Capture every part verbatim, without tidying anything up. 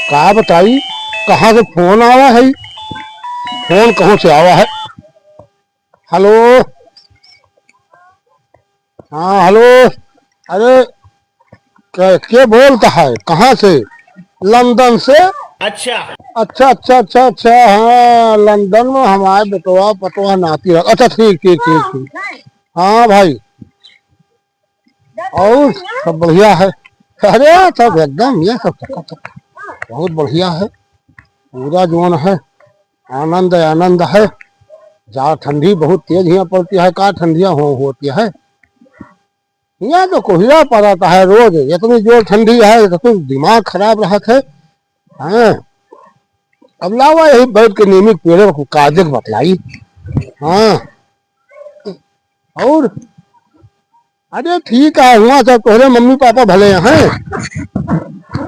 का बताई, कहाँ से फोन आवा है, फोन कहाँ से आवा है। हेलो, हाँ हेलो, अरे के, के बोलता है, कहाँ से? लंदन से। अच्छा। अच्छा अच्छा अच्छा अच्छा, हाँ लंदन में हमारे बेटवा पटवा नाती रह, अच्छा ठीक ठीक ठीक ठीक। हाँ भाई, और सब बढ़िया है। अरे सब एकदम ये सब चकाचक, बहुत बढ़िया है। पूरा जोन है, आनंद आनंद है। जा ठंडी बहुत तेज हियाँ पड़ती है, का ठंडिया हो होती है। हियाँ तो कोहिरा पड़ता है रोज, इतनी जोर ठंडी है, इतना दिमाग खराब रहत है। हाँ, अब लावा यही बैठ के नीमी के पेड़े को काजे के बतलाई। हाँ, और अरे ठीक है, हुआ सब तोहरे मम्मी पापा भले हैं।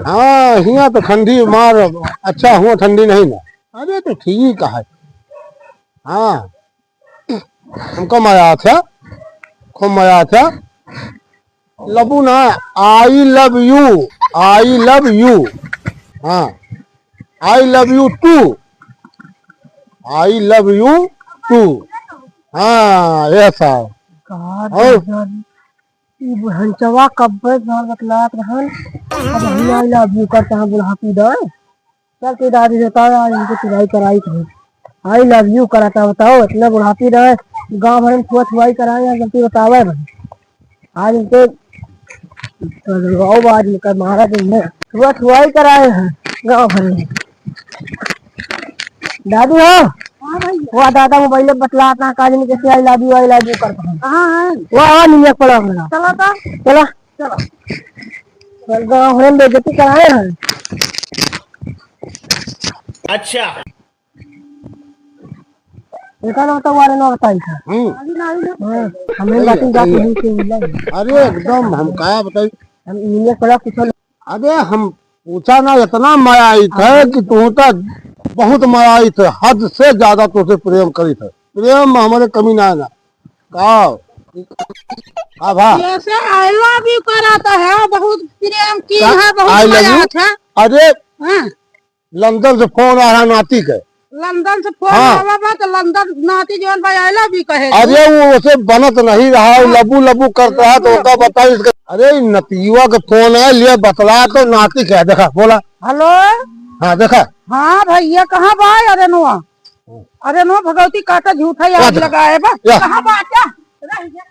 हाँ, हियाँ तो ठंडी मार, अच्छा हुआ ठंडी नहीं ना। अरे तो ठीक है। हाँ, हमका मजा आता, खूब मजा आता। लबू ना, I love you, I love you। हाँ, I love you too, I love you too। हाँ, ऐसा। God, और? God, ई बुढ़नचवा कब्बे से बतलात रहन, अब हम I love you करता है बुढ़ापी दे। चल तू दादी से कहा, आज इनके तुराई कराई थे, I love you कराता, बताओ, इतना बुढ़ापी रहे, गाँव भर में छुआ छुआई कराए, या गलती बतावे भाई। आज इनके तो आओ आज इनका महाराज ने छुआ छुआई कराए हैं गाँव भर में। दादी हो? हाँ भैया। वाह दादा, मोबाइल में बतलात ना, काज नहीं कैसे I love you, I love you करता है। कहाँ है? वाह, वाह, नियत पड़ा अपना। चलो तो। चला। चलो। गाँव भर में बेइज्जती कराए हैं। अच्छा। एका ना तो वारे ना बताई था। हम्म। हाँ, हमें सही है, बातें जाके सही है। नहीं से मिला है। अरे एकदम, हम का बताई? हम इन्हें पड़ा कुछ। अरे हम पूछा ना, इतना मयाइत है कि तू तो बहुत मयाइत है, हद से ज्यादा तुझसे प्रेम करी था। प्रेम में हमारे कमी ना है ना। का? का भा? ऐसे I love you कराता है, बहुत प्रेम की का? है, बहुत I love you? मयाइत है। अरे हाँ। लंदन से फोन आ रहा नाती के। लंदन से फोन हाँ। आवा बा तो लंदन नाती जवन बा I love you कहे। अरे वो उसे बनत नहीं रहा, वो हाँ। लबू लबू करता है तो हाँ। ओका बताई इसके। अरे नतीवा के फोन है, लिए बतला तो नाती के, देखा, बोला। हेलो। हाँ, देखा। हाँ भैया, कहाँ बा? अरे नुआ, अरे नुआ भगवती काटा झूठा या याद रहा। लगाए बा। या। कहाँ बा क्या? रह गया।